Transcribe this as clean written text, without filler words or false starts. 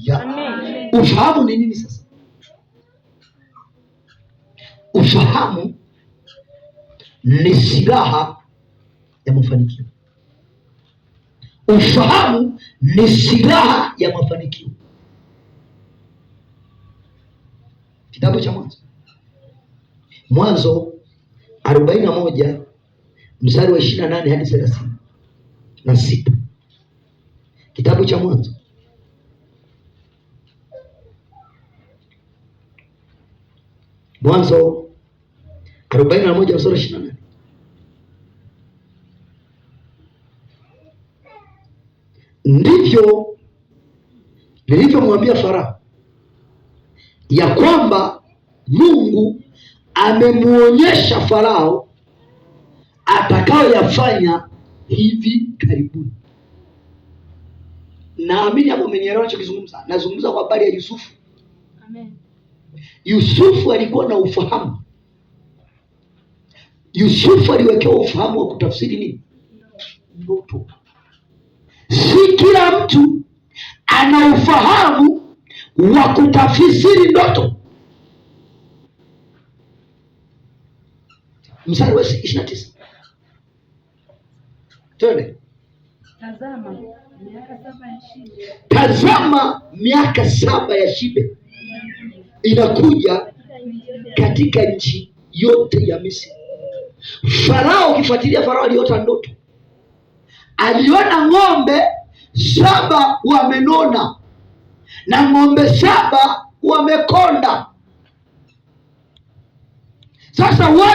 Ya. Ufahamu ni nini sasa? Ufahamu ni silaha ya mafanikio. Ufahamu ni silaha ya mafanikio. Kitabu cha Mwanzo, Mwanzo 41 mstari wa 28 hadi 36. Kitabu cha Mwanzo, Mwanzo 41 mstari wa 28. Ndivyo nilivyomwambia Farao ya kwamba Mungu amemuonyesha Farao atakayoyafanya hivi karibuni. Naamini hapo umenielewa ninachokizungumza. Nazungumza kwa habari ya Yusufu. Amen. Yusufu alikuwa na ufahamu. Yusufu aliwekewa ufahamu wa kutafsiri nini? Ndoto. Si kila mtu ana ufahamu wa kutafsiri ndoto. Mstari wa 29. Twende. Tazama miaka saba ya shibe Tazama, miaka saba ya shibe inakuja katika nchi yote ya Misri. Farao, ukifuatilia Farao aliota ndoto, aliona ng'ombe saba wamenona na ng'ombe saba wamekonda. Sasa wale